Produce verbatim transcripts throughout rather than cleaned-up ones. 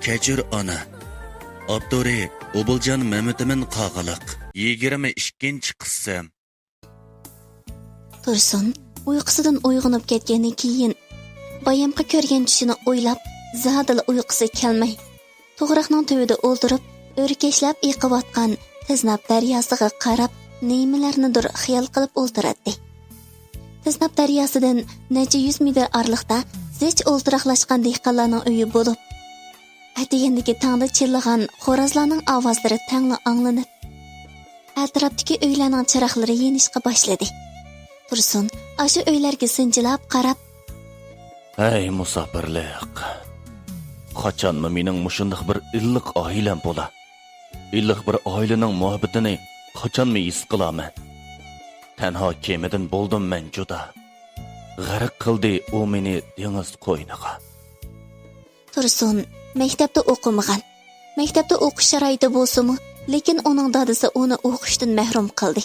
كەچۈر ئانا. ئاپتورى ئوبۇلجان مەمتىمىن قاغىلىق. يىگىرمە ئىككىنچى قىسىم. تۇرسۇن ئۇيقۇسىدىن ئويغىنىپ كەتكەندىن كېيىن، بايامقى كۆرگەن چۈشىنى ئويلاپ، زادىلا ئۇيقۇسى كەلمەي، توغراقنىڭ تۈۋىدە ئولتۇرۇپ، ئۆركەشلەپ ئېقىۋاتقان تىزناپ دەرياسىغا قاراپ، نېمىلەرنىدۇر خىيال قىلىپ ئولتۇراتتى. تىزناپ دەرياسىدىن نەچچە يۈز مېتىر ئارىلىقتا زىچ ئولتۇراقلاشقان دېھقانلارنىڭ ئۆيى بولۇپ، ئەتىگەندىكى تاڭدا چىللىغان خورازلارنىڭ ئاۋازلىرى تەڭلا ئاڭلىنىپ، ئەتراپتىكى ئۆيلەرنىڭ چىراغلىرى يېنىشقا باشلىدى. تۇرسۇن ئاشۇ ئۆيلەرگە سىنچىلاپ قاراپ، ھەي، مۇساپىرلىق! قاچانمۇ مېنىڭ مۇشۇنداق بىر ئىللىق ئائىلەم بولا؟ ئىللىق بىر ئائىلىنىڭ مۇھەببىتىنى قاچانمۇ ھېس قىلامەن؟ تەنھا كېمىدىن بولدۇم مەن جۇدا. غەرق قىلدى ئۇ مېنى دېڭىز قوينىغا. تۇرسۇن مەكتەپتە ئوقۇمىغان. مەكتەپتە ئوقۇش شارائىتى بولسىمۇ، لېكىن ئۇنىڭ دادىسى ئۇنى ئوقۇشتىن مەھرۇم قىلدى.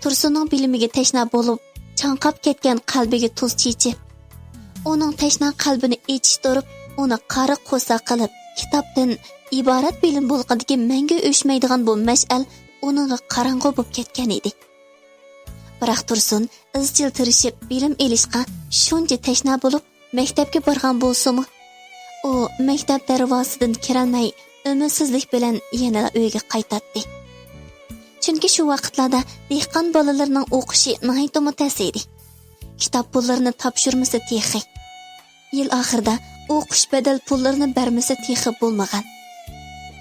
تۇرسۇننىڭ بىلىمىگە تەشنا بولۇپ، چاڭقاپ كەتكەن قەلبىگە تۇز چېچىپ، ئۇنىڭ تەشنا قەلبىنى ئېچىشتۇرۇپ، ئۇنى قارا قورساق قىلىپ، كىتابتىن ئىبارەت بىلىم بولىقىدىكى مەڭگۈ ئۆچمەيدىغان بۇ مەشئەل ئۇنىڭغا قاراڭغۇ بولۇپ كەتكەن ئىدى. بىراق تۇرسۇن ئىزچىل تىرىشىپ بىلىم ئېلىشقا شۇنچە تەشنا بولۇپ، مەكتەپكە بارغان بولسىمۇ، ئۇ مەكتەپ دەرۋازىسىدىن كىرەلمەي، ئۈمىدسىزلىك بىلەن يەنىلا ئۆيىگە قايتاتتى. چۈنكى شۇ ۋاقىتلاردا دېھقان بالىلىرىنىڭ ئوقۇشى ناھايىتىمۇ تەس ئىدى. كىتاب پۇللىرىنى تاپشۇرمىسا تېخى. يىل ئاخىرىدا ئوقۇش بەدەل پۇللىرىنى بەرمىسە تېخى بولمىغان.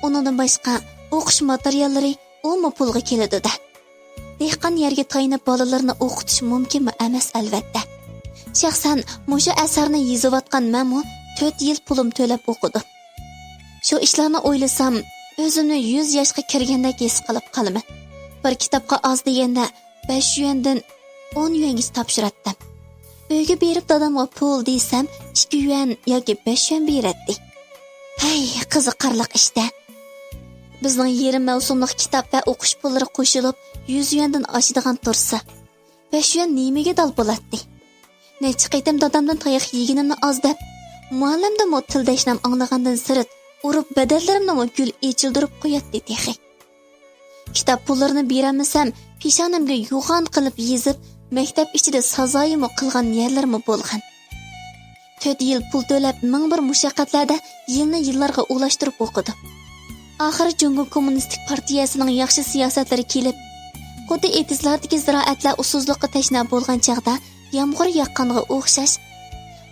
ئۇنىڭدىن باشقا، ئوقۇش ماتېرىياللىرى ئۇمۇ پۇلغا كېلىدۇ-دە. دېھقان يەرگە تايىنىپ بالىلىرىنى ئوقۇتۇش مۇمكىنمۇ ئەمەس، ئەلۋەتتە. شەخسەن مۇشۇ ئەسەرنى يېزىۋاتقان مەنمۇ تۆت يىل پۇلۇم تۆلەپ ئوقۇدۇم. شۇ ئىشلارنى ئويلىسام، ئۆزۈمنى يۈز ياشقا كىرگەندەك ھېس قىلىپ قالىمەن. بىر كىتابقا ئاز دېگەندە بەش يۈەندىن ئون يۈەنگىچە تاپشۇراتتىم. ئۆيگە بېرىپ دادامغا پۇل دېسەم، ئىككى يۈەن ياكى بەش يۈەن بېرەتتى. ھەي، قىزىقارلىق ئىشتە. بىزنىڭ يېرىم مەۋسۇملۇق كىتاب ۋە ئوقۇش پۇللىرى قوشۇلۇپ، يۈز يۈەندىن ئاشىدىغان تۇرسا، بەش يۈەن نېمىگە دال بولاتتى؟ نەچچە قېتىم دادامدىن تاياق يېگىنىمنى ئاز دەپ، مۇئەللىمدىنمۇ تىلدەشنام ئاڭلىغاندىن سىرت، ئۇرۇپ بەدەنلىرىمنىمۇ گۈل ئېچىلدۇرۇپ قوياتتى تېخى. كىتاب پۇللىرىنى بېرەلمىسەم، پېشانەمگە يوغان قىلىپ يېزىپ، مەكتەپ ئىچىدە سازايىمۇ قىلغان يەرلىرىمۇ بولغان. تۆت يىل پۇل تۆلەپ، مىڭ بىر مۇشەققەتلەردە يىلنى يىللارغا ئۇلاشتۇرۇپ ئوقۇدۇم. ئاخىرى جۇڭگو كوممۇنىستىك پارتىيەسىنىڭ ياخشى سىياسەتلىرى كېلىپ، خۇددى ئېتىزلاردىكى زىرائەتلەر ئۇسسۇزلۇققا تەشنا بولغان چاغدا يامغۇر ياغقانغا ئوخشاش،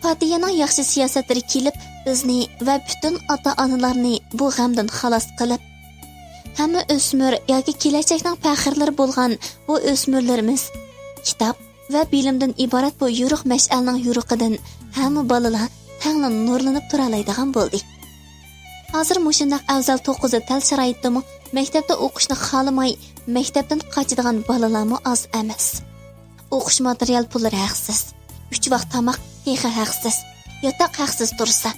پارتىيەنىڭ ياخشى سىياسەتلىرى كېلىپ، بىزنى ۋە پۈتۈن ئاتا-ئانىلارنى بۇ غەمدىن خالاس قىلىپ، ھەممە ئۆسمۈر ياكى كېلەچەكنىڭ پەخىرلىرى بولغان بۇ ئۆسمۈرلىرىمىز كىتاب ۋە بىلىمدىن ئىبارەت بۇ يورۇق مەشئەلنىڭ يورۇقىدىن ھەممە بالىلار تەڭلا نۇرلىنىپ تۇرالايدىغان بولدى. ھازىر مۇشۇنداق ئەۋزەل توققۇزى تەل شارائىتتىمۇ مەكتەپتە ئوقۇشنى خالىماي، مەكتەپتىن قاچىدىغان بالىلارمۇ ئاز ئەمەس. ئوقۇش ماتېرىيال پۇللىرى ھەقسىز. ئۈچ ۋاق تاماق تېخى ھەقسىز. ياتاق ھەقسىز تۇرسا،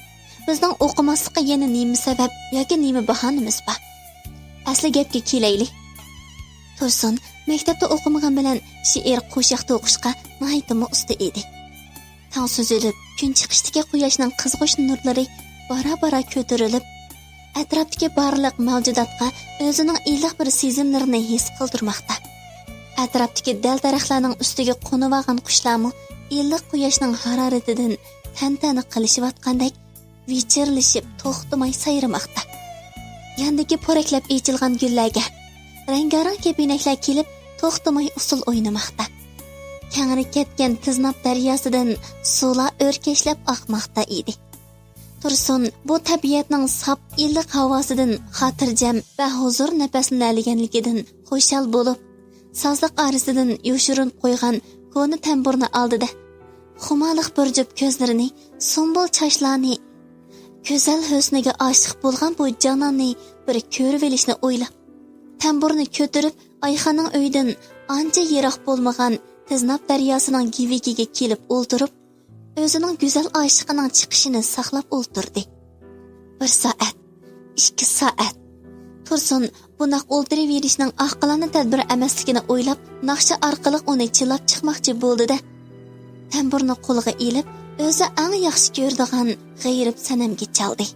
بىزنىڭ ئوقۇماسلىققا يەنە نېمە سەۋەب ياكى نېمە باھانىمىز بار؟ ئەسلى گەپكە كېلەيلى. تۇرسۇن مەكتەپتە ئوقۇمىغان بىلەن شېئىر، قوشاق توقۇشقا ناھايىتىمۇ ئۇستا ئىدى. تاڭ سۈزۈلۈپ، كۈن چىقىشتىكى قۇياشنىڭ قىزغۇچ نۇرلىرى بارا-بارا كۆتۈرۈلۈپ، ئەتراپتىكى بارلىق مەۋجۇداتقا ئۆزىنىڭ ئىللىق بىر سېزىملىرىنى ھېس قىلدۇرماقتا. ئەتراپتىكى دەل-دەرەخلەرنىڭ ئۈستىگە قونۇۋالغان قۇشلارمۇ ئىللىق قۇياشنىڭ ھارارىتىدىن تەنتەنە قىلىشىۋاتقاندەك ۋىچىرلىشىپ توختىماي سايرىماقتا. ياندىكى پورەكلەپ ئېچىلغان گۈللەرگە رەڭگارەڭ كېپىنەكلەر كېلىپ توختىماي ئۇسسۇل ئوينىماقتا. كەڭرى كەتكەن تىزناپ دەرياسىدىن سۇلار ئۆركەشلەپ ئاقماقتا ئىدى. تۇرسۇن بۇ تەبىئەتنىڭ ساپ، ئىللىق ھاۋاسىدىن خاتىرجەم ۋە ھۇزۇر نەپەسلىنەلىگەنلىكىدىن خۇشال بولۇپ، سازلىق ئارىسىدىن يوشۇرۇنۇپ قويغان كونا تەمبۇرنى ئالدى-دە، خۇمارلىق بىر جۈپ كۆزلىرىنى، سۇمبۇل چاچلارنى، گۈزەل ھۆسنىگە ئاشىق بولغان بۇ جاناننى بىر كۆرۈۋېلىشنى ئويلاپ، تەمبۇرنى كۆتۈرۈپ، ئايخاننىڭ ئۆيىدىن ئانچە يىراق بولمىغان تىزناپ دەرياسىنىڭ گىۋىكىگە كېلىپ ئولتۇرۇپ، ئۆزىنىڭ گۈزەل ئاشىقىنىڭ چىقىشىنى ساقلاپ ئولتۇردى. بىر سائەت، ئىككى سائەت. تۇرسۇن بۇنداق ئولتۇرۇۋېرىشنىڭ ئاقىلانە تەدبىر ئەمەسلىكىنى ئويلاپ، ناخشا ئارقىلىق ئۇنى چىلاپ چىقماقچى بولدى-دە، تەمبۇرنى قولىغا ئېلىپ، ئۆزى ئەڭ ياخشى كۆرىدىغان غېرىب سەنەمگە چالدى.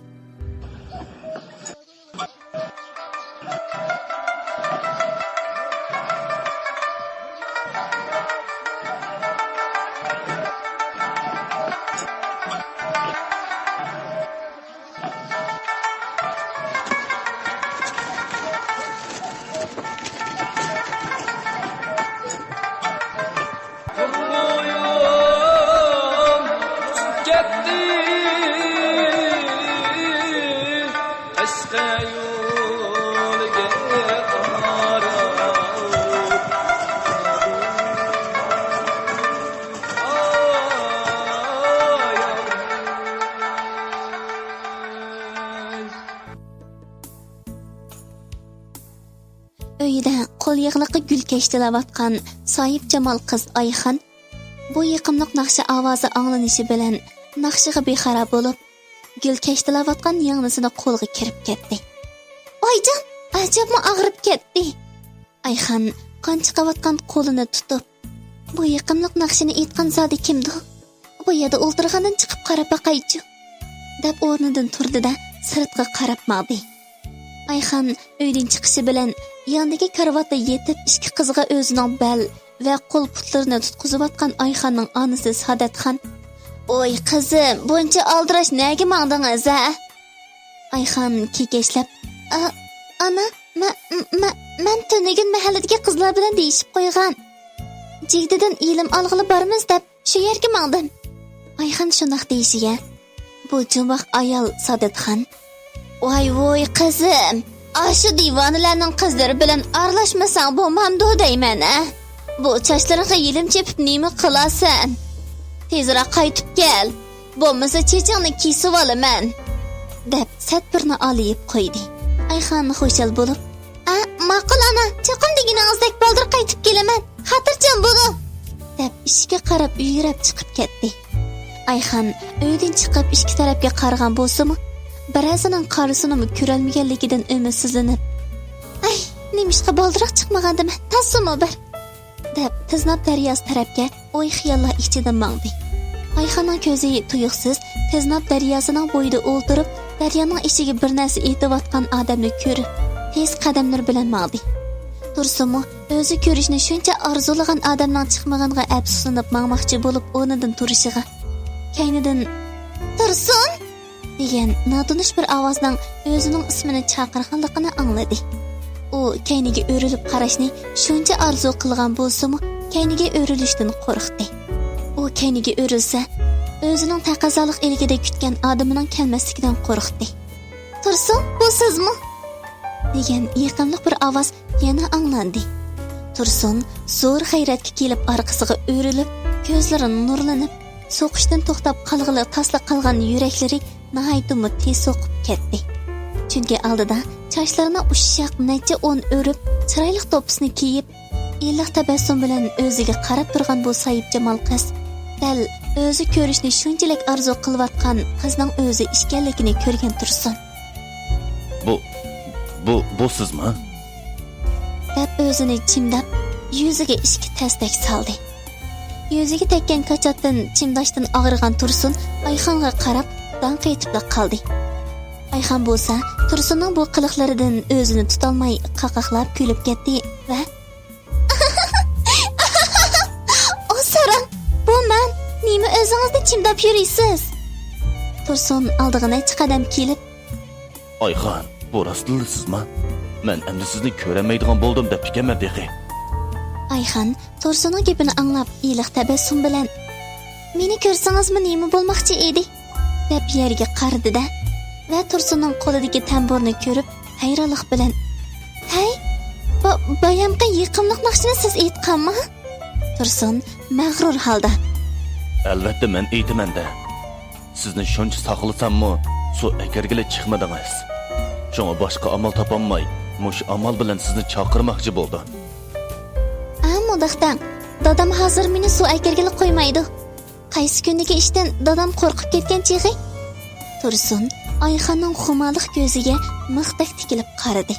يىغلىققا گۈل كەشتىلەۋاتقان ساھىبجامال قىز ئايخان بۇ يېقىملىق ناخشا ئاۋازى ئاڭلىنىشى بىلەن ناخشىغا بىخەۋەر بولۇپ، گۈل كەشتىلەۋاتقان يىڭنىسىنى قولىغا كىرىپ كەتتى. ۋايجان، ئەجەبمۇ ئاغرىپ كەتتى. ئايخان قان چىقىۋاتقان قولىنى تۇتۇپ، بۇ يېقىملىق ناخشىنى ئېيتقان زادى كىمدۇ؟ بۇ يەردە ئولتۇرغاندىن چىقىپ قاراپ باقايچۇ، دەپ ئورنىدىن تۇردى-دە، سىرتقا قاراپ ماڭدى. ئايخان ئۆيدىن چىقىشى بىلەن ياندىكى كارىۋاتتا يېتىپ، ئىككى قىزغا ئۆزىنىڭ بەل ۋە قول-پۇتلىرىنى تۇتقۇزۇۋاتقان ئايخاننىڭ ئانىسى سادەتخان، «ۋوي قىزىم، بۇنچە ئالدىراش نەگە ماڭدىڭىز ھە؟» ئايخان كېكەچلەپ، «ئا، ئانا، مە-، مە-، مەن تۈنۈگۈن مەھەللىدىكى قىزلار بىلەن دېيىشىپ قويغان. جىگدىدىن ئىلىم ئالغىلى بارىمىز دەپ شۇ يەرگە ماڭدىم.» ئايخان شۇنداق دېيىشىگە، بۇ جۇماق ئايال سادەتخان، «ۋاي ۋوي قىزىم، ئاشۇ دىۋانىلەرنىڭ قىزلىرى بىلەن ئارىلاشمىساڭ بولمامدۇ دەيمەن ھە؟ بۇ چاچلىرىڭغا يېلىم چېپىپ نېمە قىلارسەن؟ تېزرەك قايتىپ كەل، بولمىسا چېچىڭنى كېسىۋالىمەن.» دەپ سەت بىرنى ئالىيىپ قويدى. ئايخان خۇشال بولۇپ، «ئە، ماقۇل ئانا، چوقۇم دېگىنىڭىزدەك بالدۇر قايتىپ كېلىمەن، خاتىرجەم بولۇڭ.» دەپ ئىشىككە قاراپ يۈگۈرۈپ چىقىپ كەتتى. ئايخان ئۆيدىن چىقىپ ئىككى تەرەپكە قارىغان بولسىمۇ، بىرەرسىنىڭ قارىسىنىمۇ كۆرەلمىگەنلىكىدىن ئۈمىدسىزلىنىپ، «ئەي، نېمىشقا بالدۇرراق چىقمىغاندىم، تاسسىمۇ بىر.» دەپ تىزناپ دەرياسى تەرەپكە ئوي-خىياللار ئىچىدە ماڭدى. ئايخاننىڭ كۆزى تۇيۇقسىز تىزناپ دەرياسىنىڭ بويىدا ئولتۇرۇپ، دەريانىڭ ئىچىگە بىر نەرسە ئېتىۋاتقان ئادەمنى كۆرۈپ، تېز قەدەملىرى بىلەن ماڭدى. تۇرسۇنمۇ ئۆزى كۆرۈشنى شۇنچە ئارزۇلىغان ئادەمنىڭ چىقمىغىنىغا ئەپسۇسلىنىپ ماڭماقچى بولۇپ ئورنىدىن تۇرۇشىغا، كەينىدىن، «تۇرسۇن!» دېگەن ناتونۇش بىر ئاۋازنىڭ ئۆزىنىڭ ئىسمىنى چاقىرغانلىقىنى ئاڭلىدى. ئۇ كەينىگە ئۆرۈلۈپ قاراشنى شۇنچە ئارزۇ قىلغان بولسىمۇ، كەينىگە ئۆرۈلۈشتىن قورقتى. ئۇ كەينىگە ئۆرۈلسە، ئۆزىنىڭ تەقەززالىق ئىلكىدە كۈتكەن ئادىمىنىڭ كەلمەسلىكىدىن قورقتى. «تۇرسۇن، بۇ سىزمۇ؟» دېگەن يېقىملىق بىر ئاۋاز يەنە ئاڭلاندى. تۇرسۇن زور غەيرەتكە كېلىپ ئارقىسىغا ئۆرۈلۈپ، كۆزلىرى نۇرلىنىپ، سوقۇشتىن توختاپ قالغىلى تاسلا قالغان يۈرەكلىرى ناھايىتىمۇ تېز سوقۇپ كەتتى. چۈنكى ئالدىدا چاچلىرىنى ئۇششاق نەچچە ئون ئۆرۈپ، چىرايلىق دوپپىسىنى كىيىپ، ئىللىق تەبەسسۇم بىلەن ئۆزىگە قاراپ تۇرغان بۇ ساھىبجامال قىز دەل ئۆزى كۆرۈشنى شۇنچىلىك ئارزۇ قىلىۋاتقان قىزنىڭ ئۆزى ئىكەنلىكىنى كۆرگەن تۇرسۇن. «بۇ، بۇ، بۇ سىزمۇ؟» دەپ ئۆزىنى چىمداپ، يۈزىگە ئىككى تەستەك سالدى. يۈزىگە تەگكەن كاچاتتىن چىمداشتىن ئاغرىغان تۇرسۇن ئايخانغا قاراپ داڭ قېتىپلا قالدى. ئايخان بولسا تۇرسۇننىڭ بۇ قىلىقلىرىدىن ئۆزىنى تۇتالماي قاقاقلاپ كۈلۈپ كەتتى ۋە، «ئۇ ساراڭ، بۇ مەن، نېمە ئۆزىڭىزنى چىمداپ يۈرىسىز؟» تۇرسۇن ئالدىغا نەچچە قەدەم كېلىپ، «ئايخان، بۇ راستلا سىزما؟ مەن ئەمدى سىزنى كۆرەلمەيدىغان بولدۇم دەپتىكەنمەن تېخى.» ئايخان تۇرسۇننىڭ گېپىنى ئاڭلاپ، ئىللىق تەبەسسۇم بىلەن، «مېنى كۆرسىڭىزمۇ نېمە بولماقچى ئىدى؟» دەپ يەرگە قارىدى-دە، ۋە تۇرسۇننىڭ قولىدىكى تەمبۇرنى كۆرۈپ، ھەيرانلىق بىلەن، «ھەي، با-، بايامقى يېقىملىق ناخشىنى سىز ئېيتقانمۇ؟» تۇرسۇن مەغرۇر ھالدا، «ئەلۋەتتە مەن ئېيتىمەن-دە. سىزنى شۇنچە ساقلىساممۇ، سۇ ئەكەرگىلى چىقمىدىڭىز. شۇڭا باشقا ئامال تاپالماي، مۇشۇ ئامال بىلەن سىزنى چاقىرماقچى بولدۇم.» «ئا، مۇنداق دەڭ، دادام ھازىر مېنى سۇ ئەكەرگىلى قويمايدۇ. قايسى كۈندىكى ئىشتىن دادام قورقۇپ كەتكەن چېغى؟» تۇرسۇن ئايخاننىڭ خۇمارلىق كۆزىگە مىختەك تىكىلىپ قارىدى.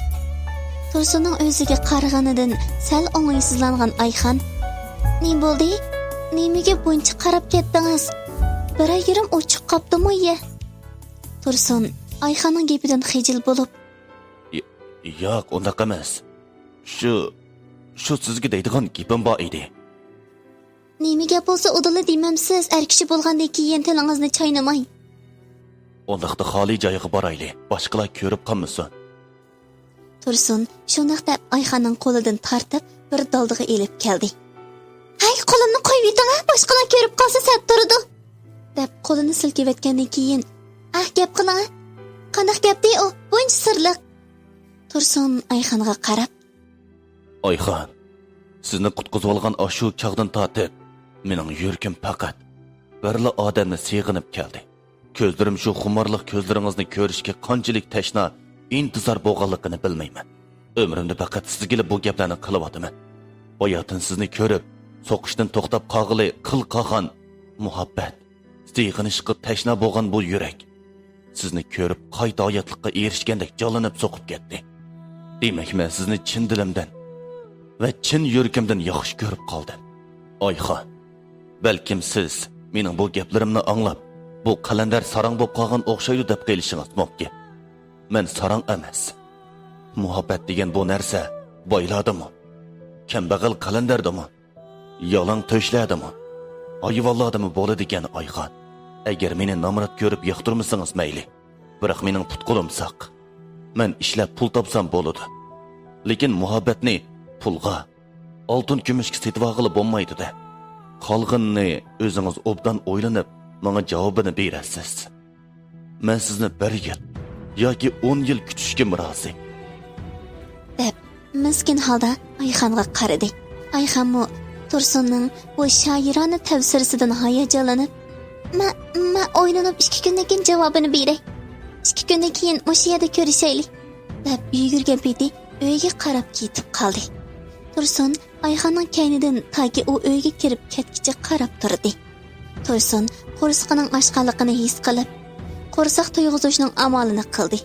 تۇرسۇننىڭ ئۆزىگە قارىغىنىدىن سەل ئوڭايسىزلانغان ئايخان، «نېمە بولدى؟ نېمىگە بۇنچە قاراپ كەتتىڭىز؟ بىرەر يېرىم ئوچۇق قاپتىمۇ يە؟» تۇرسۇن ئايخاننىڭ گېپىدىن خىجىل بولۇپ، «ي-، ياق، ئۇنداق ئەمەس. شۇ، شۇ سىزگە دەيدىغان گېپىم بار ئىدى.» «نېمە گەپ بولسا ئۇدۇللا دېمەمسىز، ئەر كىشى بولغاندىن كېيىن تىلىڭىزنى چاينىماي.» «ئۇنداقتا خالىي جايغا بارايلى، باشقىلار كۆرۈپ قالمىسۇن.» تۇرسۇن شۇنداق دەپ ئايخاننىڭ قولىدىن تارتىپ بىر دالدىغا ئېلىپ كەلدى. «ھەي، قولۇمنى قويۇۋېتىڭ ھە، باشقىلار كۆرۈپ قالسا سەت تۇرىدۇ.» دەپ قولىنى سىلكىۋەتكەندىن كېيىن، «ئەھ، گەپ قىلىڭ ھە. قانداق گەپتى ئۇ، بۇنچە سىرلىق؟» تۇرسۇن ئايخانغا قاراپ، «ئايخان، سىزنى قۇتقۇزۇۋالغان ئاشۇ چاغدىن تارتىپ، مېنىڭ يۈرىكىم پەقەت بىرلا ئادەمنى سېغىنىپ كەلدى. كۆزلىرىم شۇ خۇمارلىق كۆزلىرىڭىزنى كۆرۈشكە قانچىلىك تەشنا، ئىنتىزار بولغانلىقىنى بىلمەيمەن. ئۆمرۈمدە پەقەت سىزگىلا بۇ گەپلەرنى قىلىۋاتىمەن. باياتىن سىزنى كۆرۈپ، سوقۇشتىن توختاپ قالغىلى قىل قالغان مۇھەببەت، سېغىنىشقا تەشنا بولغان بۇ يۈرەك، سىزنى كۆرۈپ قايتا ھاياتلىققا ئېرىشكەندەك جانلىنىپ سوقۇپ كەتتى. دېمەك، مەن سىزنى چىن دىلىمدىن ۋە چىن يۈرىكىمدىن ياخشى كۆرۈپ قالدىم. ئايخان، بەلكىم سىز مېنىڭ بۇ گەپلىرىمنى ئاڭلاپ، بۇ قەلەندەر ساراڭ بولۇپ قالغان ئوخشايدۇ دەپ قېلىشىڭىز مۇمكىن. مەن ساراڭ ئەمەس. مۇھەببەت دېگەن بۇ نەرسە بايلاردىمۇ، كەمبەغەل قەلەندەردىمۇ، يالاڭ تۆشلەردىمۇ، ھايۋانلاردىمۇ بولىدىكەن، ئايخان. ئەگەر مېنى نامرات كۆرۈپ ياقتۇرمىسىڭىز مەيلى، بىراق مېنىڭ پۇت-قولۇم ساق. مەن ئىشلەپ پۇل تاپسام بولىدۇ. لېكىن مۇھەببەتنى پۇلغا، ئالتۇن-كۈمۈشكە سېتىۋالغىلى بولمايدۇ-دە. قالغىنىنى ئۆزىڭىز ئوبدان ئويلىنىپ، ماڭا جاۋابىنى بېرەرسىز. مەن سىزنى بىر يىل ياكى ئون يىل كۈتۈشكىمۇ رازى. دەپ، مىسكىن ھالدا ئايخانغا قارىدى. ئايخانمۇ تۇرسۇننىڭ بۇ شائىرانە تەۋسىرىسىدىن ھاياجانلىنىپ، مە-، مەن ئويلىنىپ ئىككى كۈندىن كېيىن جاۋابىنى بېرەي. ئىككى كۈندىن كېيىن مۇشۇ يەردە كۆرۈشەيلى، دەپ يۈگۈرگەن پېتى ئۆيگە قاراپ كېتىپ قالدى. تۇرسۇن ئايخاننىڭ كەينىدىن تاكى ئۇ ئۆيگە كىرىپ كەتكىچە قاراپ تۇردى. تۇرسۇن قورسىقىنىڭ ئاچقانلىقىنى ھېس قىلىپ، قورساق تويغۇزۇشنىڭ ئامالىنى قىلدى.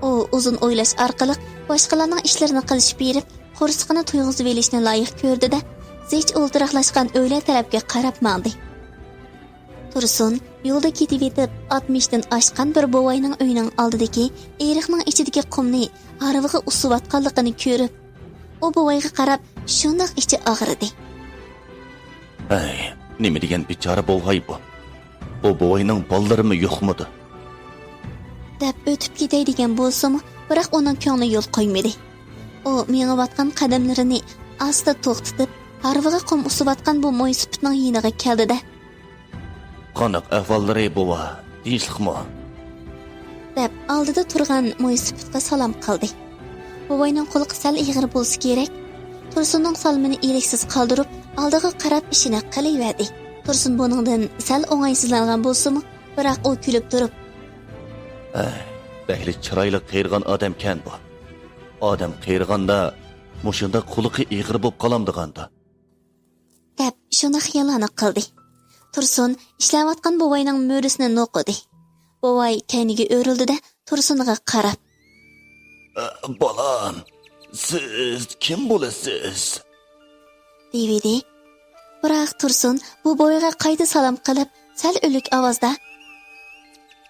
ئۇ ئۇزۇن ئويلاش ئارقىلىق باشقىلارنىڭ ئىشلىرىنى قىلىشىپ بېرىپ، قورسىقىنى تويغۇزۇۋېلىشنى لايىق كۆردى-دە، زىچ ئولتۇراقلاشقان ئۆيلەر تەرەپكە قاراپ ماڭدى. تۇرسۇن يولدا كېتىۋېتىپ، ئاتمىشتىن ئاشقان بىر بوۋاينىڭ ئۆيىنىڭ ئالدىدىكى ئېرىقنىڭ ئىچىدىكى قۇمنى ھارۋىغا ئۇسسىۋاتقانلىقىنى كۆرۈپ، ئۇ بوۋايغا قاراپ شۇنداق ئىچى ئاغرىدى. ھەي، نېمە دېگەن بىچارە بوۋاي بۇ؟ بۇ بوۋاينىڭ بالىلىرىمۇ يوقمىدۇ؟ دەپ ئۆتۈپ كېتەي دېگەن بولسىمۇ، بىراق ئۇنىڭ كۆڭلى يول قويمىدى. ئۇ مېڭىۋاتقان قەدەملىرىنى ئاستا توختىتىپ، ھارۋىغا قۇم ئۇسسىۋاتقان بۇ مويسىپىتنىڭ يېنىغا كەلدى-دە، قانداق ئەھۋاللىرى بوۋا؟ تىنچلىقمۇ؟ دەپ ئالدىدا تۇرغان مويسىپىتقا سالام قىلدى. بوۋاينىڭ قۇلىقى سەل ئېغىر بولسا كېرەك، تۇرسۇننىڭ سالىمىنى ئىلىكسىز قالدۇرۇپ، ئالدىغا قاراپ ئىشىنى قىلىۋەردى. تۇرسۇن بۇنىڭدىن سەل ئوڭايسىزلانغان بولسىمۇ، بىراق ئۇ كۈلۈپ تۇرۇپ، ئەي، بەكلا چىرايلىق قېرىغان ئادەمكەن بۇ. ئادەم قېرىغاندا مۇشۇنداق قۇلىقى ئېغىر بولۇپ قالامدىغاندۇ؟ دەپ شۇنداق خىياللارنى قىلدى. تۇرسۇن ئىشلەۋاتقان بوۋاينىڭ مۈرىسىنى نوقۇدى. بوۋاي كەينىگە ئۆرۈلدى-دە، تۇرسۇنغا قاراپ، ئە، بالام، سىز كىم بولىسىز؟ دېۋىدى. بىراق تۇرسۇن بۇ بوۋايغا قايتا سالام قىلىپ، سەل ئۆلۈك ئاۋازدا،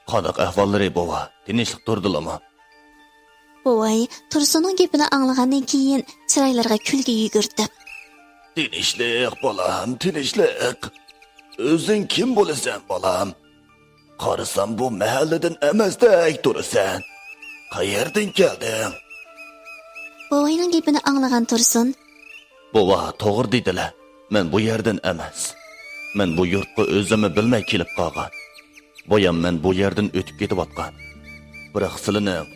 قانداق ئەھۋاللىرى بوۋا؟ تىنچلىق تۇردىلىمۇ؟ بوۋاي تۇرسۇننىڭ گېپىنى ئاڭلىغاندىن كېيىن چىرايلىرىغا كۈلكە يۈگۈرتۈپ، تىنچلىق، بالام، تىنچلىق. ئۆزۈڭ كىم بولىسەن، بالام؟ قارىسام، بۇ مەھەللىدىن ئەمەستەك تۇرىسەن. قەيەردىن كەلدىڭ؟ بوۋاينىڭ گېپىنى ئاڭلىغان تۇرسۇن، بوۋا، توغرا دېدىلە. مەن بۇ يەردىن ئەمەس. مەن بۇ يۇرتقا ئۆزۈممۇ بىلمەي كېلىپ قالغان. بايام مەن بۇ يەردىن ئۆتۈپ كېتىۋاتقان. بىراق سىلىنىڭ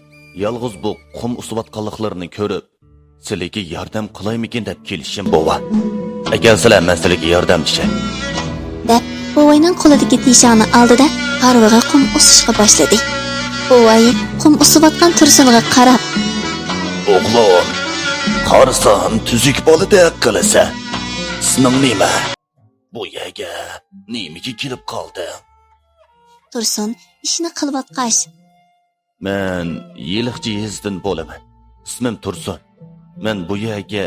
يالغۇز بۇ قۇم ئۇسۇۋاتقانلىقلىرىنى كۆرۈپ، سىلىگە ياردەم قىلايمىكىن دەپ كېلىشىم، بوۋا. ئەكەلسىلە، مەن سىلىگە ياردەملىشەي. دەپ، بوۋاينىڭ قولىدىكى تىشاڭنى ئالدى-دە، ھارۋىغا قۇم ئۇسۇشقا باشلىدى. بوۋاي قۇم ئۇسۇۋاتقان تۇرسۇنغا قاراپ، ئوغلۇم، قارىسام، تۈزۈك بالىدەك قىلىسەن. ئىسمىڭ نېمە؟ بۇ يەرگە نېمىگە كېلىپ قالدىڭ؟ تۇرسۇن ئىشىنى قىلىۋاتقاچ، مەن يېلىقچى يېزىدىن بولىمەن. ئىسمىم تۇرسۇن. مەن بۇ يەرگە،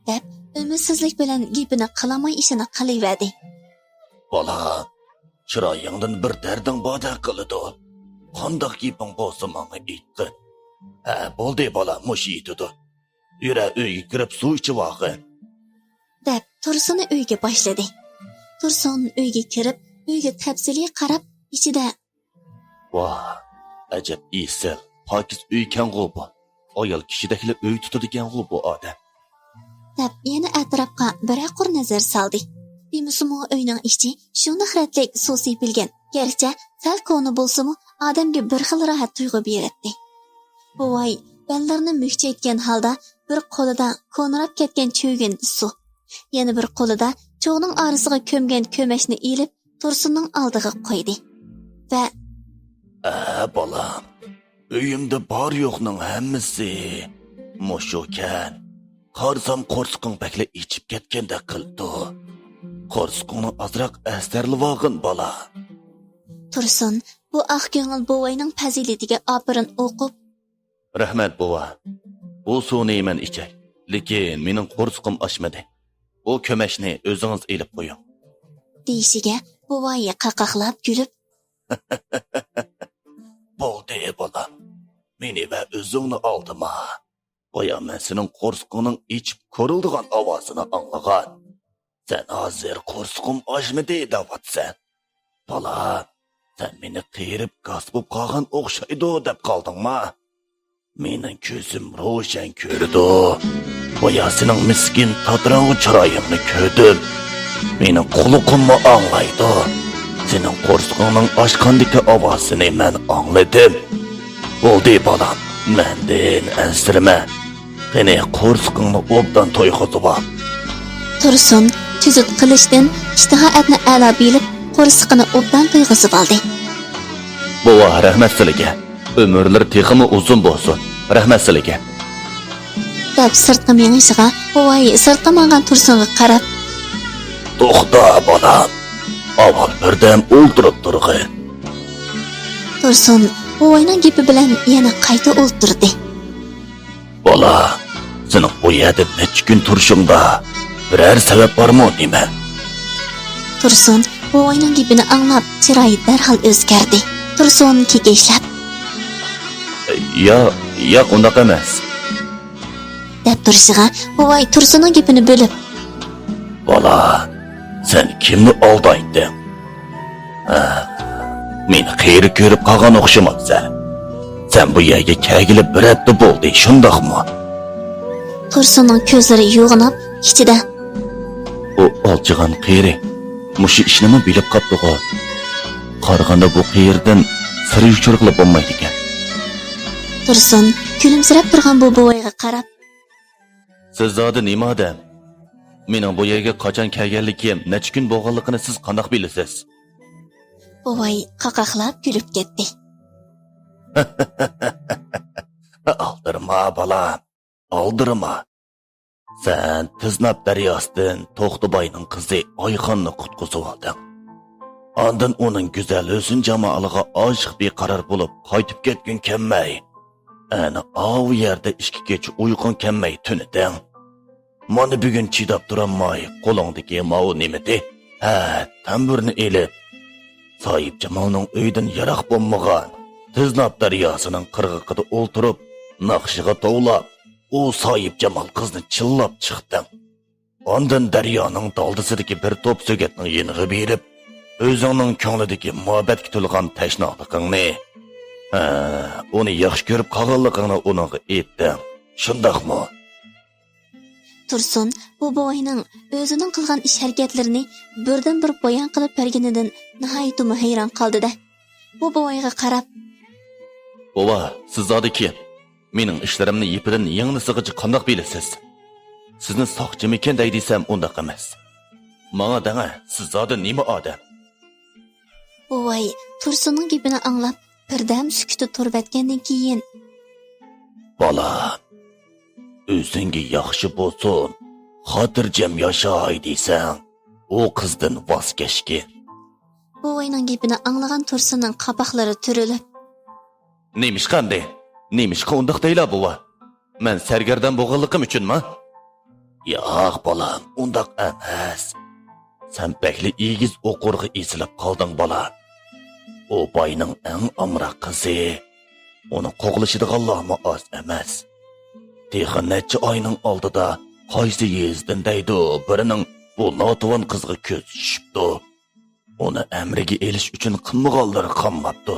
دەپ، ئۈمىدسىزلىك بىلەن گېپىنى قىلالماي ئىشىنى قىلىۋەردى. بالا، چىرايىڭدىن بىر دەردىڭ باردەك قىلىدۇ. قانداق گېپىڭ بولسا ماڭا ئېيتقىن. ھە، بولدى بالا، مۇشۇ يېتىدۇ. يۈرە، ئۆيگە كىرىپ سۇ ئىچىۋالغىن. دەپ، تۇرسۇننى ئۆيگە باشلىدى. تۇرسۇن ئۆيگە كىرىپ، ئۆيگە تەپسىلىي قاراپ، ئىچىدە، ۋاھ، ئەجەب ئېسىل، پاكىز ئۆيكەنغۇ بۇ. ئايال كىشىدەكلا ئۆي تۇتىدىكەنغۇ بۇ ئادەم. دەپ يەنە ئەتراپقا بىرەر قۇر نەزەر سالدى. دېمىسىمۇ ئۆينىڭ ئىچى شۇنداق رەتلىك سۇ سېپىلگەن. گەرچە سەل كونا بولسىمۇ، ئادەمگە بىر خىل راھەت تۇيغۇ بېرەتتى. بوۋاي بەللىرىنى مۈكچەيتكەن ھالدا بىر قولىدا كونىراپ كەتكەن چۆگۈندە سۇ، يەنە بىر قولىدا چوغنىڭ ئارىسىغا كۆمگەن كۆمەچنى ئېلىپ، تۇرسۇننىڭ ئالدىغا قويدى ۋە، ئە، بالام، ئۆيۈمدە بار يوقنىڭ ھەممىسى مۇشۇكەن. قارىسام، قورسىقىڭ بەكلا ئېچىپ كەتكەندەك قىلىپتۇ. قورسىقىڭنى ئازراق ئەستەرلىۋالغىن، بالا. تۇرسۇن بۇ ئاق كۆڭۈل بوۋاينىڭ پەزىلىتىگە ئاپىرىن ئوقۇپ، رەھمەت، بوۋا. بۇ سۇنى مەن ئىچەي. لېكىن مېنىڭ قورسىقىم ئاچمىدى. بۇ كۆمەچنى ئۆزىڭىز ئېلىپ قويۇڭ. دېيىشىگە، بوۋايى قاقاقلاپ كۈلۈپ، بولدى، بالام. مېنى ۋە ئۆزۈڭنى ئالدىما. بايا مەن سېنىڭ قورسىقىڭنىڭ ئېچىپ كورۇلدىغان ئاۋازىنى ئاڭلىغان. سەن ھازىر قورسىقىم ئاچمىدى دەۋاتىسەن. بالا، سەن مېنى قېرىپ گاس بولۇپ قالغان ئوخشايدۇ دەپ قالدىڭما؟ مېنىڭ كۆزۈم روشەن كۆرىدۇ. بايا سېنىڭ مىسكىن تاتىراۋ چىرايىڭنى كۆردۈم. مېنىڭ قۇلىقىممۇ ئاڭلايدۇ. سېنىڭ قورسىقىڭنىڭ ئاچقاندىكى ئاۋازىنى مەن ئاڭلىدىم. بولدى، بالام، مەندىن ئەنسىرىمە. قېنى، قورسىقىڭنى ئوبدان تويغۇزۇۋال. تۇرسۇن تۈزۈت قىلىشتىن ئىشتىھا ئەتنى ئەلا بىلىپ، قورسىقىنى ئوبدان تويغۇزۇۋالدى. بوۋا، رەھمەت سىلىگە. ئۆمۈرلىرى تېخىمۇ ئۇزۇن بولسۇن. رەھمەت سىلىگە. دەپ سىرتقا مېڭىشىغا، بوۋاي سىرتقا ماڭغان تۇرسۇنغا قاراپ، توختا، بالام. ئاۋۋال بىردەم ئولتۇرۇپ تۇرغىن. تۇرسۇن بوۋاينىڭ گېپى بىلەن يەنە قايتا ئولتۇردى. بالا، سېنىڭ بۇ يەردە نەچچە كۈن تۇرۇشۇڭدا بىرەر سەۋەب بارمۇ نېمە؟ تۇرسۇن بوۋاينىڭ گېپىنى ئاڭلاپ، چىرايى دەرھال ئۆزگەردى. تۇرسۇن كېكەچلەپ، يا، ياق، ئۇنداق ئەمەس. دەپ تۇرۇشىغا، بوۋاي تۇرسۇننىڭ گېپىنى بۆلۈپ، بالا، سەن كىمنى ئالدايتتىڭ؟ ھە، مېنى قېرى كۆرۈپ قالغان ئوخشىمامسەن؟ سەن بۇ يەرگە كەلگىلى بىر ھەپتە بولدى، شۇنداقمۇ؟ تۇرسۇننىڭ كۆزلىرى يوغىناپ، ئىچىدە، ئۇ ئالجىغان قېرى مۇشۇ ئىشنىمۇ بىلىپ قاپتىغۇ. قارىغاندا بۇ قېرىدىن سىر يوشۇرغىلى بولمايدىكەن. تۇرسۇن كۈلۈمسىرەپ تۇرغان بۇ بوۋايغا قاراپ، سىز زادى نېمە ئادەم؟ مېنىڭ بۇ يەرگە قاچان كەلگەنلىكىم، نەچچە كۈن بولغانلىقىنى سىز قانداق بىلىسىز؟ بوۋاي قاقاقلاپ كۈلۈپ كەتتى. ئالدىرىما، بالام، ئالدىرىما. سەن تىزناپ دەرياسىدىن توختىباينىڭ قىزى ئايخاننى قۇتقۇزۇۋالدىڭ. ئاندىن ئۇنىڭ گۈزەل ھۆسن جامالىغا ئاشىق بىقارار بولۇپ قايتىپ كەتكۈڭ كەلمەي، ئەنە ئاۋۇ يەردە ئىككى كېچە ئۇيقۇڭ كەلمەي تۈنىدىڭ. مانا بۈگۈن چىداپ تۇرالماي قولۇڭدىكى ماۋۇ نېمىدى؟ ھە، تەمبۇرنى ئېلىپ، ساھىبجامالنىڭ ئۆيىدىن يىراق بولمىغان تىزناپ دەرياسىنىڭ قىرغىقىدا ئولتۇرۇپ، ناخشىغا توۋلاپ، ئۇ ساھىبجامال قىزنى چىللاپ چىقتىڭ. ئاندىن دەريانىڭ دالدىسىدىكى بىر توپ سۆگەتنىڭ يېنىغا بېرىپ، ئۆزۈڭنىڭ كۆڭلىدىكى مۇھەببەتكە تولغان تەشنالىقىڭنى، ھە، ئۇنى ياخشى كۆرۈپ قالغانلىقىڭنى ئۇنىڭغا ئېيتتىڭ. شۇنداقمۇ؟ تۇرسۇن بۇ بوۋاينىڭ ئۆزىنىڭ قىلغان ئىش-ھەرىكەتلىرىنى بىردىنبىر بايان قىلىپ بەرگىنىدىن ناھايىتىمۇ ھەيران قالدى-دە، بۇ بوۋايغا قاراپ، بوۋا، سىز زادى كىم؟ مېنىڭ ئىشلىرىمنى يىپىدىن يىڭنىسىغىچە قانداق بىلىسىز؟ سىزنى ساقچىمىكىن دەي دېسەم، ئۇنداق ئەمەس. ماڭا دەڭە، سىز زادى نېمە ئادەم؟ بوۋاي تۇرسۇننىڭ گېپىنى ئاڭلاپ، بىردەم سۈكۈتتە تۇرۇۋەتكەندىن كېيىن، بالام، ئۆزۈڭگە ياخشى بولسۇن، خاتىرجەم ياشاي دېسەڭ، ئۇ قىزدىن ۋاز كەچكىن. بوۋاينىڭ گېپىنى ئاڭلىغان تۇرسۇننىڭ قاپاقلىرى تۈرۈلۈپ، نېمىشقا ئەمدى؟ نېمىشقا ئۇنداق دەيلا، بوۋا؟ مەن سەرگەردان بولغانلىقىم ئۈچۈنمۇ؟ ياق، بالام، ئۇنداق ئەمەس. سەن بەكلا ئېگىز ئوقۇرغا ئېسىلىپ قالدىڭ، بالام. ئۇ باينىڭ ئەڭ ئامراق قىزى. ئۇنى قوغلىشىدىغانلارمۇ ئاز ئەمەس. تېخى نەچچە ئاينىڭ ئالدىدا قايسى يېزىدىن دەيدۇ، بىرىنىڭ بۇ ناتىۋان قىزغا كۆزى چۈشۈپتۇ. ئۇنى ئەمرىگە ئېلىش ئۈچۈن قىلمىغانلىرى قالماپتۇ.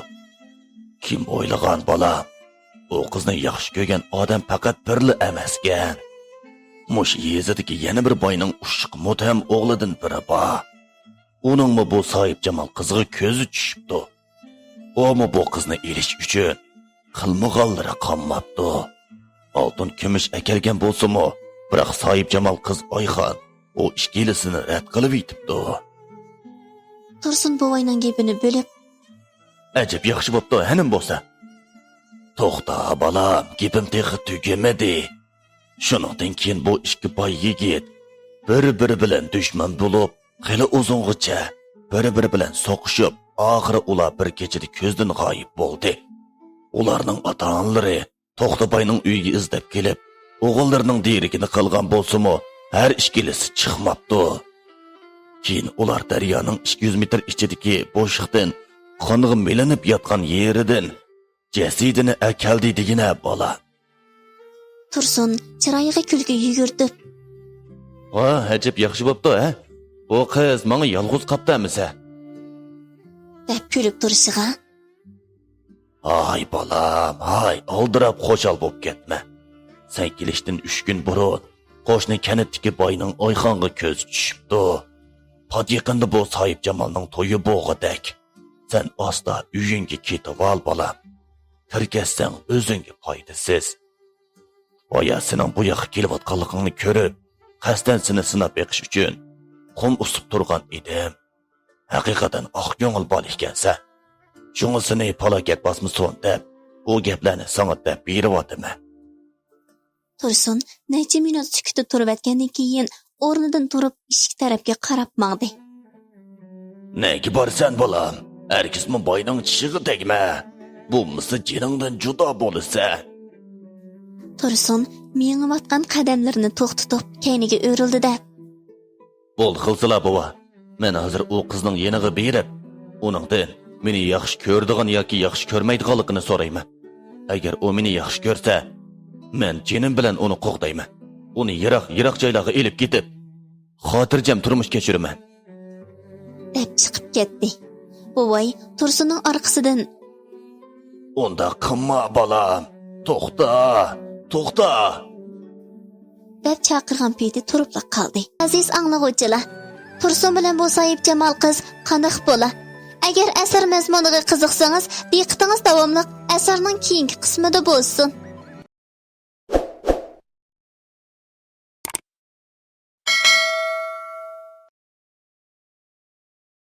كىم ئويلىغان، بالام، ئۇ قىزنى ياخشى كۆرگەن ئادەم پەقەت بىرلا ئەمەسكەن. مۇشۇ يېزىدىكى يەنە بىر باينىڭ ئۇششۇق مۇتتەھەم ئوغلىدىن بىرى بار. ئۇنىڭمۇ بۇ ساھىبجامال قىزغا كۆزى چۈشۈپتۇ. ئۇمۇ بۇ قىزنى ئېلىش ئۈچۈن قىلمىغانلىرى قالماپتۇ. ئالتۇن كۈمۈش ئەكەلگەن بولسىمۇ، بىراق ساھىبجامال قىز ئايخان ئۇ ئىككىلىسىنى رەت قىلىۋېتىپتۇ. تۇرسۇن بوۋاينىڭ گېپىنى بۆلۈپ، ئەجەب ياخشى بوپتۇ، ھەنىم بولسا. توختا، بالام، گېپىم تېخى تۈگىمىدى. شۇنىڭدىن كېيىن بۇ ئىككى باي يىگىت بىر-بىرى بىلەن دۈشمەن بولۇپ، خېلى ئۇزۇنغىچە بىر-بىرى بىلەن سوقۇشۇپ، ئاخىرى ئۇلار بىر كېچىدە كۆزدىن غايىب بولدى. ئۇلارنىڭ ئاتا-ئانىلىرى توختىباينىڭ ئۆيىگە ئىزدەپ كېلىپ، ئوغۇللىرىنىڭ دېرىكىنى قىلغان بولسىمۇ، ھەر ئىككىلىسى چىقماپتۇ. كېيىن ئۇلار دەريانىڭ ئىككى يۈز مېتىر ئىچىدىكى بوشلۇقتىن قانغا مىلىنىپ ياتقان يېرىدىن جەسىتىنى ئەكەلدى دېگىنە، بالا. تۇرسۇن چىرايىغا كۈلكە يۈگۈرتۈپ، ۋا، ئەجەب ياخشى بوپتۇ، ھە؟ بۇ قىز ماڭا يالغۇز قاپتۇ ئەمىسە؟ دەپ كۈلۈپ تۇرۇشىغا، ھاي، بالام، ھاي، ئالدىراپ خۇشال بوپ كەتمە. سەن كېلىشتىن ئۈچ كۈن بۇرۇن قوشنا كەنتتىكى باينىڭ ئايخانغا كۆزى چۈشۈپتۇ. پات يېقىندا بۇ ساھىبجامالنىڭ تويى بولغۇدەك. سەن ئاستا ئۆيۈڭگە كېتىۋال، بالام. تىركەشسەڭ ئۆزۈڭگە پايدىسىز. بايا سېنىڭ بۇ ياققا كېلىۋاتقانلىقىڭنى كۆرۈپ، قەستەن سېنى سىناپ بېقىش ئۈچۈن قۇم ئۇسۇپ تۇرغان ئىدىم. ھەقىقەتەن ئاق كۆڭۈل بالا ئىكەنسەن. شۇڭا سېنى پالاكەت باسمىسۇن دەپ، بۇ گەپلەرنى ساڭا دەپ بېرىۋاتىمەن. تۇرسۇن نەچچە مىنۇت سۈكۈتتە تۇرۇۋەتكەندىن كېيىن، ئورنىدىن تۇرۇپ، ئىشىك تەرەپكە قاراپ ماڭدى. نەگە بارىسەن، بالام؟ ھەرگىزمۇ باينىڭ چىشىغا تەگمە. بولمىسا جېنىڭدىن جۇدا بولىسەن. تۇرسۇن مېڭىۋاتقان قەدەملىرىنى توختىتىپ، كەينىگە ئۆرۈلدى-دە، بولدى قىلسىلا، بوۋا. مەن ھازىر ئۇ قىزنىڭ يېنىغا بېرىپ، ئۇنىڭدىن مېنى ياخشى كۆرىدىغان ياكى ياخشى كۆرمەيدىغانلىقىنى سورايمەن. ئەگەر ئۇ مېنى ياخشى كۆرسە، مەن جېنىم بىلەن ئۇنى قوغدايمەن. ئۇنى يىراق، يىراق جايلارغا ئېلىپ كېتىپ، خاتىرجەم تۇرمۇش كەچۈرىمەن. دەپ چىقىپ كەتتى. بوۋاي تۇرسۇننىڭ ئارقىسىدىن، ئۇنداق قىلما، بالام. توختا، توختا! دەپ چاقىرغان پېتى تۇرۇپلا قالدى. ئەزىز ئاڭلىغۇچىلار، تۇرسۇن بىلەن بۇ ساھىبجامال قىز قانداق بولا؟ ئەگەر ئەسەر مەزمۇنىغا قىزىقسىڭىز، دىققىتىڭىز داۋاملىق ئەسەرنىڭ كېيىنكى قىسمىدا بولسۇن.